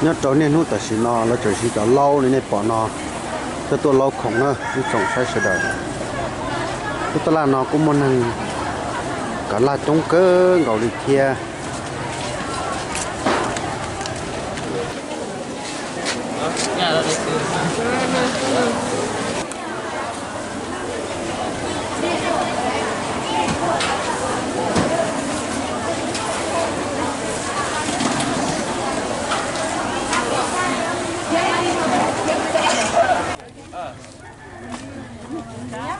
Nyob rau niaj hnub tam sim no lawv tseem siv cov laub li nej pom no coj tuaj laub khoom na ib tsoom saib sawv daws. Lub taj laj no kuj muaj neeg kav laj coob kawg nkaus li thiab.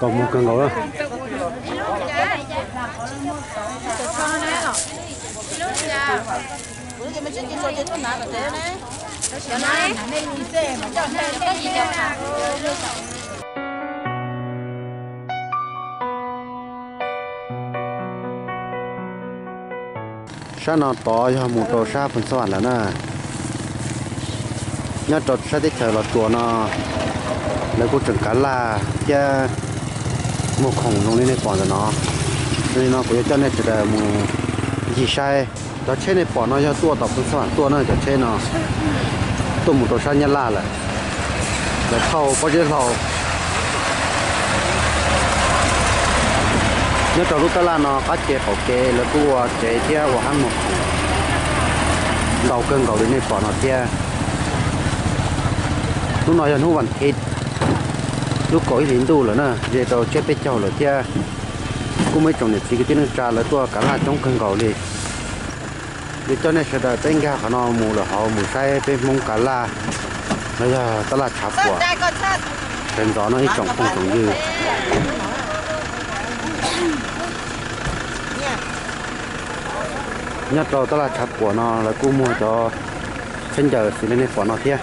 Tau muag kawg nkaus na. Sab no tod yog mus rau sab Phoos Xas Vam lawm na. Nyob rau sab teb chaws Los Tsuas no, lawv kuj tseem kav laj thiab muag khoom zoo li nej pom ntawm no. Yog li no kuv yuav coj nej sawv daws mus ncig saib. Cov tsheb nej pom no yog tuaj tom Phoos Xas Vam tuaj na, cov tsheb no tuaj mus rau sab Nyab Laj lawm. Lawv thauj pob zeb hlau. Nyob rau lub taj laj no qab ke qaum kev lawv kuj ua tsev thiab ua hab muag khoom ntau kawg nkaus li nej pom no thiab. Hnub no yog hnub vas thiv, lub kaum ib hlis ntuj lawm na, ze rau tsiab peb caug lawm thiab. Kuj muaj ib tsoom niam txiv kwv tij neej tsa lawv tuaj kav laj coob kawg nkaus li. Yuav coj nej sawv daws peb nkag qhov no mus lawm hauv mus saib peb Hmoob kav laj los yog taj laj tshav puam sawv ntxov no ib tsoom phooj tsoom ywg. Nyob rau taj laj tshav puam no lawv kuj muag cov khaub ncaws xws li nej pom no thiab.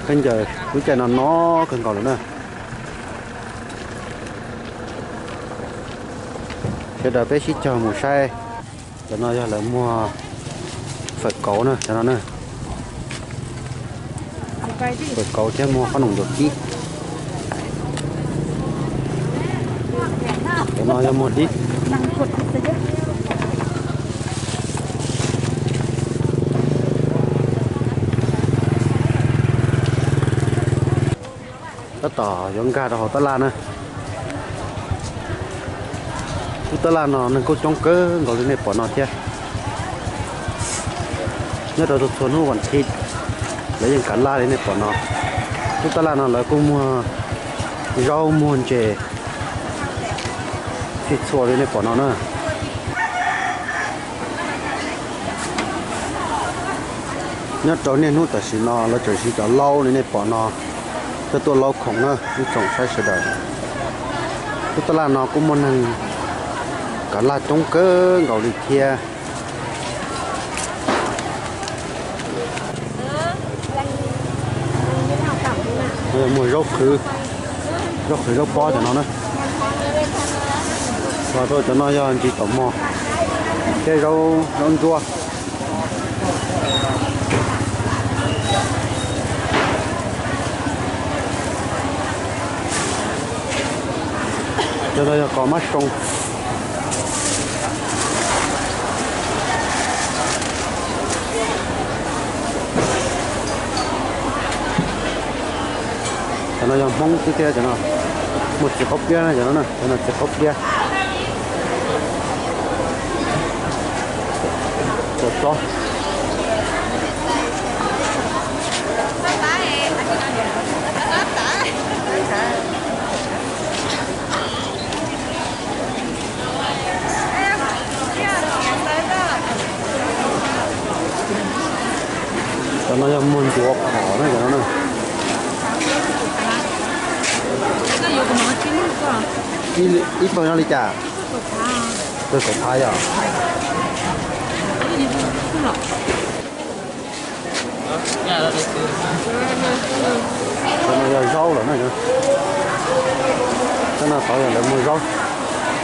Khaub ncaws lub caij no no kawg nkaus lawm na. Sawv daws peb sib cog mus saib. Cov no yog lawv muag fawm kauv na, cov no na. Fawm kauv thiab muag qhob noom ncuav kib. Cov no yog muag dib. Tab tom yuav nkag rau hauv taj laj na. Lub taj laj no neeg kuj coob kawg nkaus li nej pom no thiab. Nyob rau txhua txhua hnub vas thiv lawv yeej kav laj li nej pom no. Lub taj laj no lawv kuj muag zaub muag ntses txhij txhua li nej pom no na. Nyob rau niaj hnub tam sim no lawv tseem siv cov laub li nej pom no coj tuaj laub khoom na ib tsoom saib sawv daws. Lub taj laj no kuj muaj neeg kav laj coob kawg nkaus li thiab. Muag zaub qhwv, zaub qhwv zaub pob cov no na. Los rau cov no yog ntsis taum mog thiab zaub, zaub ntsuab. Cov no yog kos mab soo. Cov no yog Hmoob xwb thiab cov no. Muaj txiv qaub pliab na cov no na, cov no txiv qaub pliab. Cov txob. Cov no yog muag ncuav phom na cov no na. Ib pawg no li cas? Pawg kaum phav yog. Cov no yog zaub lawm na. Cov no tod yog lawv muag zaub,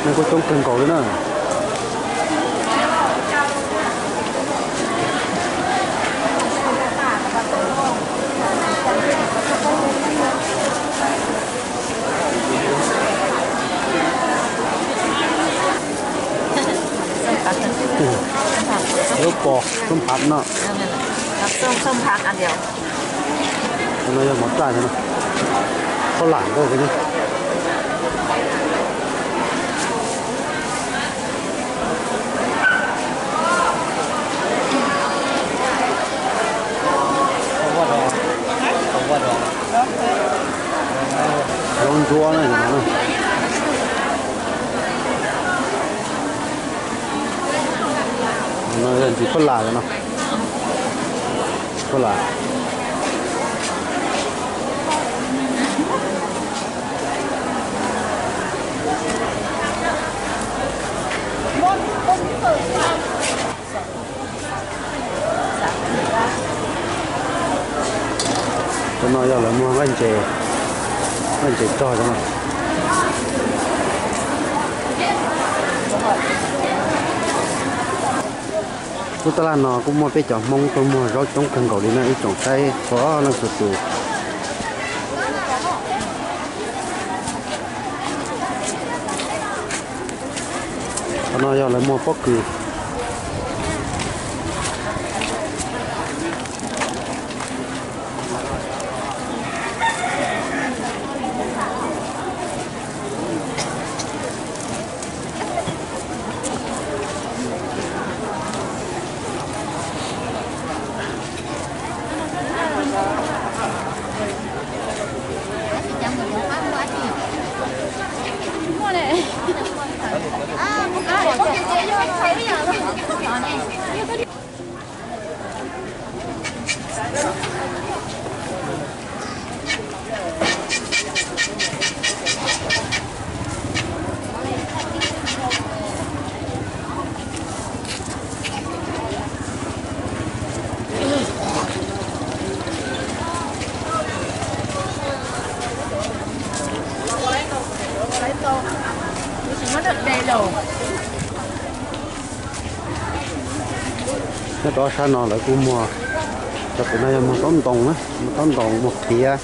neeg kuj coob kawg nkaus li na. Zaub pos, zaub phav no. Cov no yog mov raj no, phauj lam ntawd ne. Zaub ntsuab na, no yog ntsis phauj lam no. Phauj lam. Cov no yog lawv muag nqaij ntses, nqaij ntses rog cov no. Lub tab laj no kuj muaj peb cov Hmoob tuaj muag zaub coob kawg nkaus li na ib tsoom saib txhua leej txhua tus. Qhov no yog lawv muag pob kws. Nyob rau sab no lawv kuj muag, cov pem no yog muag taub ntoos na, muag taub ntoos, muag qhiav.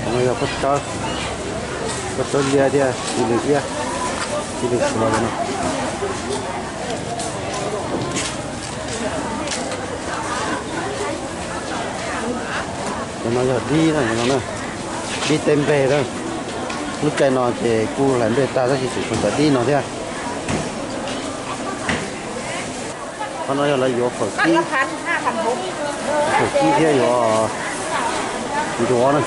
Qhov no yog pob tsawb, pob tsawb liab thiab ib lwm iab, ib lwm suav no. Cov no yog dib na, cov no na, dib teb nplej na. Lub caij no ces kuj hlais nplej tag tab sis tseem tshuav cov dib no thiab. Qhov no yog lawv yuav fawm kib, fawm kib thiab yuav ntsuav na.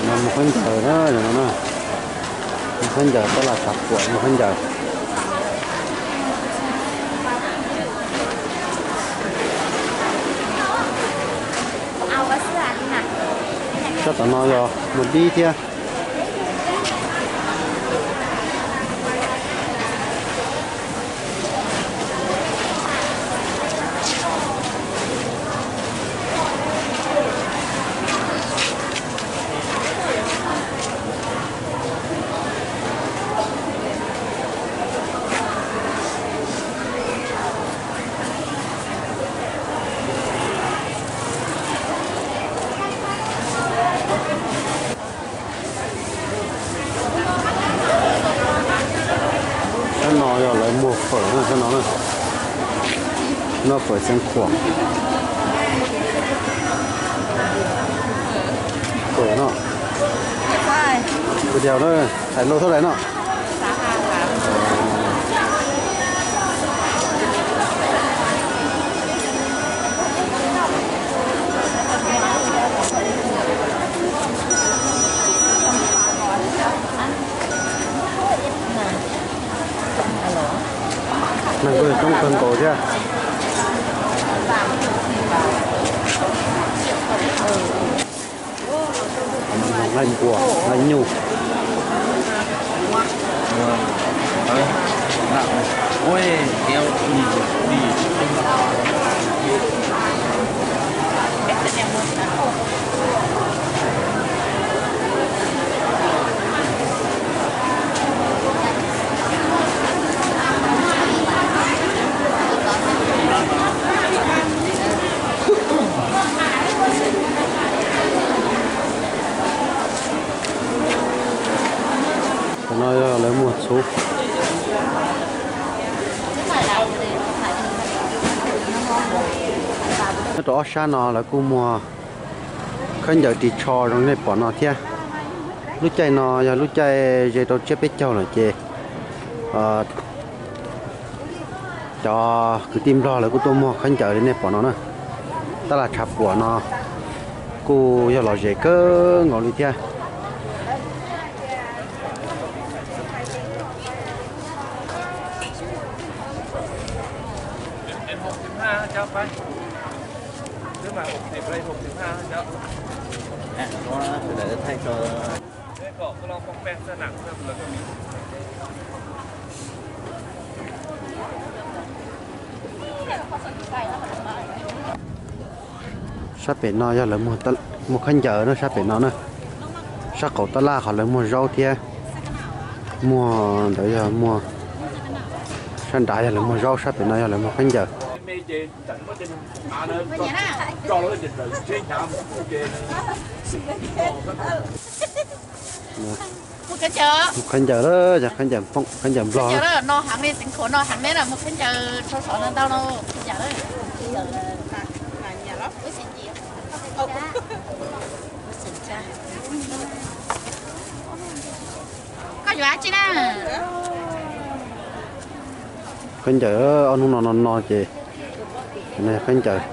No muag khaub ncaws na, no na, muag khaub ncaws, tab laj tsav kuam muag khaub ncaws. Sab tom no yog muag dib thiab. Sab no yog lawv muag fawm na, sab no na. Noj fawm xeev khuam. Video na, hais lus thub dais no. Neeg kuj coob kawg nkaus thiab. Laij npua, laij nyuj. Tam no yog lawv muag txhuv. Nyob rau ob sab no lawv kuj muag khaub ncaws ris tsho zoo nej pom no thiab. Lub caij no yog lub caij ze rau tsiab peb caug lawm ces cov kwv tij Nplog lawv kuj tuaj muag khaub ncaws li nej pom no na. Tab laj tshav puam no kuj yog lom zem kawg nkaus li thiab. Sab pem no yog lawv muag khaub ncaws na, sab pem no na. Sab qaum tab laj qhov lawv muag zaub thiab. Muag ntawd yog muag, sab nrad yog lawv muag zaub, sab pem no yog lawv muag khaub ncaws. Muag khaub ncaws lawm, khaub ncaws Nplog. Khaub ncaws ob hnub no no no ces khaub ncaws.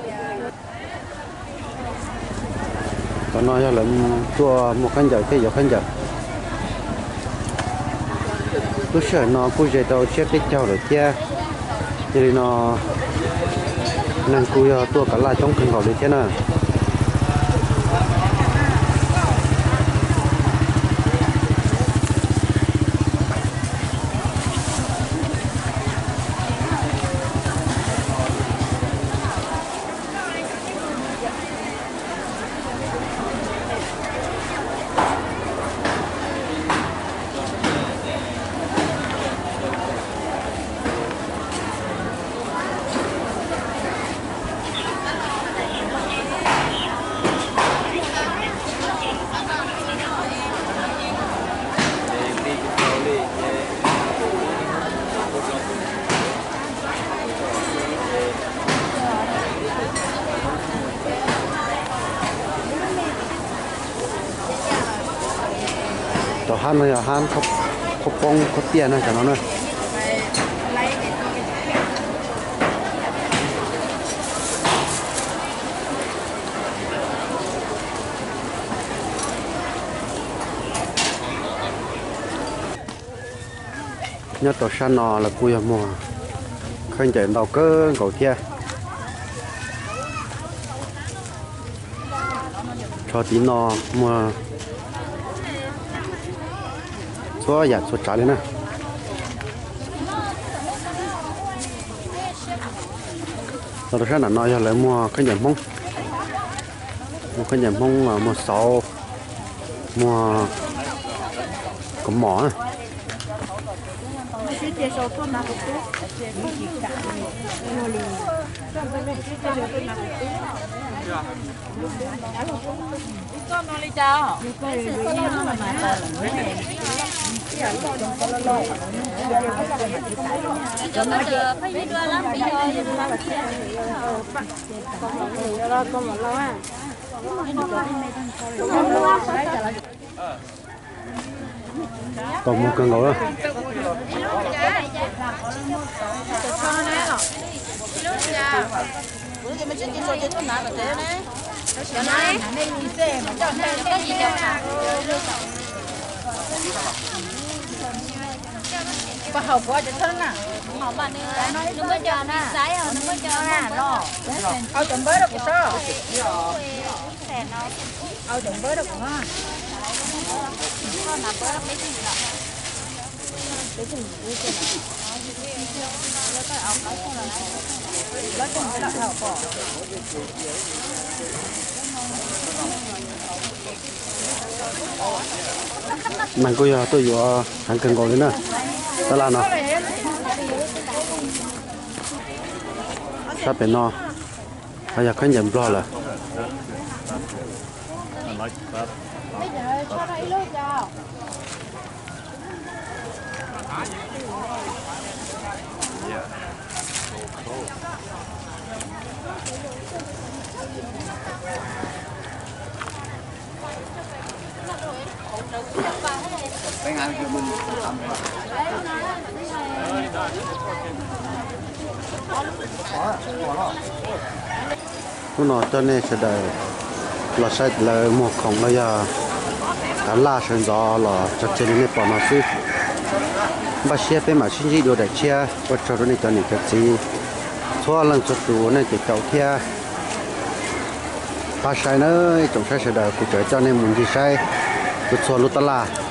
Cov no yog lawv tuaj muag khaub ncaws thiab yuav khaub ncaws. Lub sij hawm no kuj ze rau tsiab peb caug lawm thiab, yog li no neeg kuj yog tuaj kav laj coob kawg nkaus li thiab na. Cov hab no yog hab khaub poob khaub tiaj na cov no na. Nyob rau sab no lawv kuj yog muag khaub ncaws ntau kawg nkaus thiab. Tsho tim no muag txhua yam txhua tsav li na. Los rau sab nram no yog lawv muag khaub ncaws Hmoob, muag khaub ncaws Hmoob, muag xauv, muag kaus mom. Tau muag kawg nkaus na. Neeg kuj yog tuaj yuav heev kawg nkaus li na. Tab laj no, sab pem no ho yog khaub ncaws Nplog lawm. Hnub no coj nej sawv daws los saib lawv muag khoom los yog kav laj sawv ntxov los tso tseg li nej pom no xwb. Npaj siab peb mam sib ntsib dua daim tshiab. Ua tsaug rau nej cov niam cov txiv txhua leej txhua tus nej tes caum thiab pab saib na. Ib tsoom saib sawv daws, kuv tseem coj nej mus ncig saib txhua txhua lub tab laj.